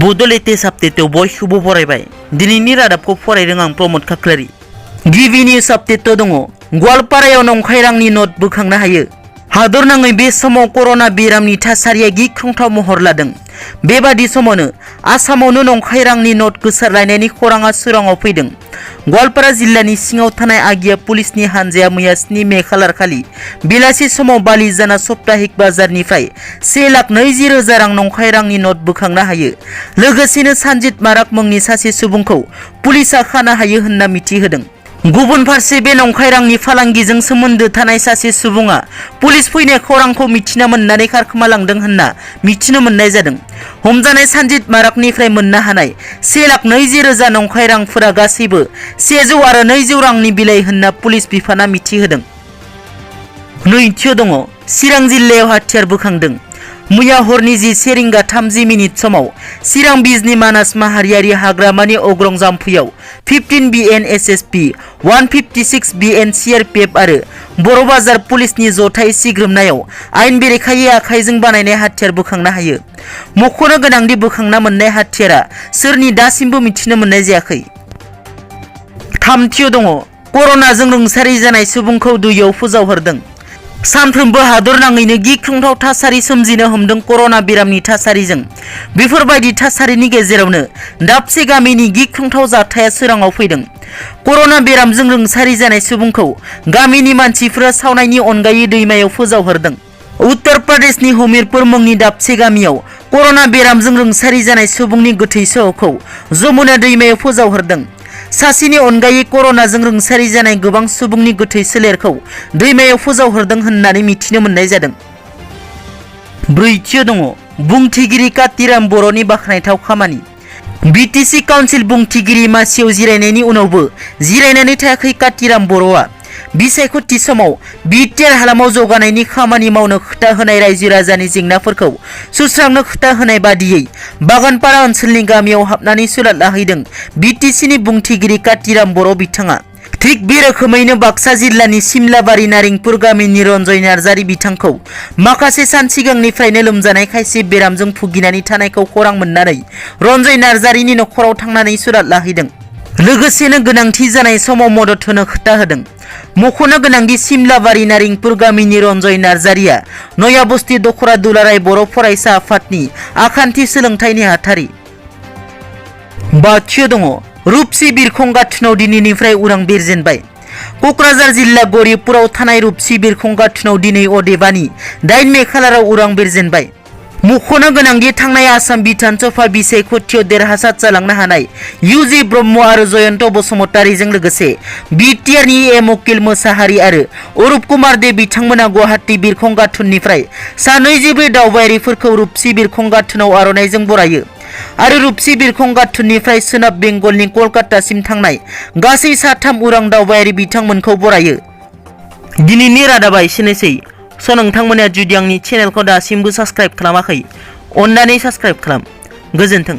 Bodoland radab बयखौबो बरायबाय। दिनैनि रादाबखौ फरायदों आं प्रमद खाख्लारि। गिबि निउस आपडेट दङ। गवालपारायाव नंखाय रांनि नोट बोखांनो हायो। हादरनाङै बे समाव कर'ना बेरामनि थासारिया गिख्रंथाव महर लादों। बेबादि समावनो आसामावनो नंखाय रांनि नोट गोसारलायनायनि खौराङा सोराङाव फैदों। गवालपारा जिल्लानि सिङाव थानाय आगिया पुलिसनि हानजाया मैया 7 मे खालारखालि बेलासि समाव बालि जाना सप्ताहिक बाजारनिफ्राय 1,20,000 रां नंखाय रांनि नोट बोखांनो हायो। लोगोसेनो सानजित माराक मुंनि सासे सुबुंखौ पुलिसआ खानो हायो होनना मिथिहोदों। गुबुन फारसे बे नंखाय रांनि फालांगिजों सोमोन्दो थानाय सासे सुबुङा पुलिस फैनाय खौरांखौ मिथिना मोननानै खारखोमालांदों होनना मिथिनो मोननाय जादों। हमजानाय सानजित माराकनिफ्राय मोननो हानाय 1,20,000 नंखाय रांफोरा गासैबो 100 आरो 200 रांनि बिलाइ होनना पुलिस बिफाना मिथिहोदों। नैथियाव दङ चिरां जिल्लायाव हाथियार बोखांदों। मैया हरनि 11:30 समाव चिरां बिजनी मानास माहारियारि हाग्रामानि अग्रं जाम्फैयाव 15 BN SSP 156 BN CRPF आरो बर' बाजार पुलिसनि जथाय सिग्रोमनायाव आयेन बेरेखायै आखाइजों बानायनाय हाथियार बोखांनो हायो। मख'नो गोनांदि बोखांना मोननाय हाथियारा सोरनि दासिमबो मिथिनो मोननाय जायाखै। थामथियाव दङ कर'नाजों रुंसारि जानाय सुबुंखौ दैयाव फोजावहरदों। सानफ्रोमबो हादरनाङैनो गिख्रंथाव थासारि सोमजिनो हमदों कर'ना बेरामनि थासारिजों। बेफोरबायदि थासारिनि गेजेरावनो दाबसे गामिनि गिख्रंथाव जाथाया सोराङाव फैदों। कर'ना बेरामजों रुंसारि जानाय सुबुंखौ गामिनि मानसिफोरा सावनायनि अनगायै दैमायाव फोजावहरदों। उत्तर प्रदेशनि हमीरपुर मुंनि दाबसे गामियाव कर'ना बेरामजों रुंसारि जानाय सुबुंनि गोथै सह'खौ जमुना दैमायाव फोजावहरदों। सासेनि अनगायै कर'नाजों रुंसारि जानाय गोबां सुबुंनि गोथै सोलेरखौ दैमायाव फोजावहरदों होननानै मिथिनो मोननाय जादों। ब्रैथियाव दङ बुंथिगिरि कातिराम बर'नि बाख्नायथाव खामानि। BTC काउन्सिल बुंथिगिरि मासियाव जिरायनायनि उनावबो जिरायनानै थायाखै कातिराम बर'आ। बिसायख'थि समाव BTR हालामाव जौगानायनि खामानि मावनो खोथा होनाय रायजो राजानि जेंनाफोरखौ सुस्रांनो खोथा होनाय बादियै बागानपारा ओनसोलनि गामियाव हाबनानै सुलाद लाहैदों BTCनि बुंथिगिरि कातिराम बर' बिथाङा। थिग बे रोखोमैनो बाक्सा जिल्लानि सिमलाबारि नारेंपुर गामिनि रन्जय नार्जारि बिथांखौ माखासे सान सिगांनिफ्रायनो लोमजानाय खायसे बेरामजों भुगिनानै थानायखौ खौरां मोननानै रन्जय नार्जारिनि न'खराव थांनानै सुलाद लाहैदों। लोगोसेनो गोनांथि जानाय समाव मदद होनो खोथा होदों। मख'नो गोनांदि सिमलाबारि नारेंपुर गामिनि रन्जय नार्जारिया नयाबस्ति दखरा दुलाराय बर' फरायसा आफादनि आखान्थि सोलोंथाइ नेहाथारि। बाथियाव दङ रुपसि बिरखं गाथोनाव दिनैनिफ्राय उरां बिरजेनबाय। क'क्राझार जिल्ला गरिबपुराव थानाय रुपसि बिरखं गाथोनाव दिनै अदेबानि 8 मे खालाराव उरां बिरजेनबाय। मख'नो गोनांदि थांनाय आसाम बिधान सभा बिसायख'थियाव देरहासार जालांनो हानाय UG ब्रह्म आरो जयन्त बसुमतारीजों लोगोसे BTRनि एम उकिल मोसाहारि आरो अरुप कुमार दे बिथांमोना गुवाहाटी बिरखं गाथोननिफ्राय सा 24 दावबायारिफोरखौ रुपसि बिरखं गाथोनाव आर'नाइजों बरायो आरो रुपसि बिरखं गाथोननिफ्राय सोनाब बेंगलनि कलकातासिम थांनाय गासै सा 3 उरां दावबायारि बिथांमोनखौ बरायो। दिनैनि रादाबा एसेनोसै। नोंथांमोना जुदि आंनि चेनेलखौ दासिमबो साबस्क्राइब खालामाखै, अन्नानै साबस्क्राइब खालाम। गोजोन्थों।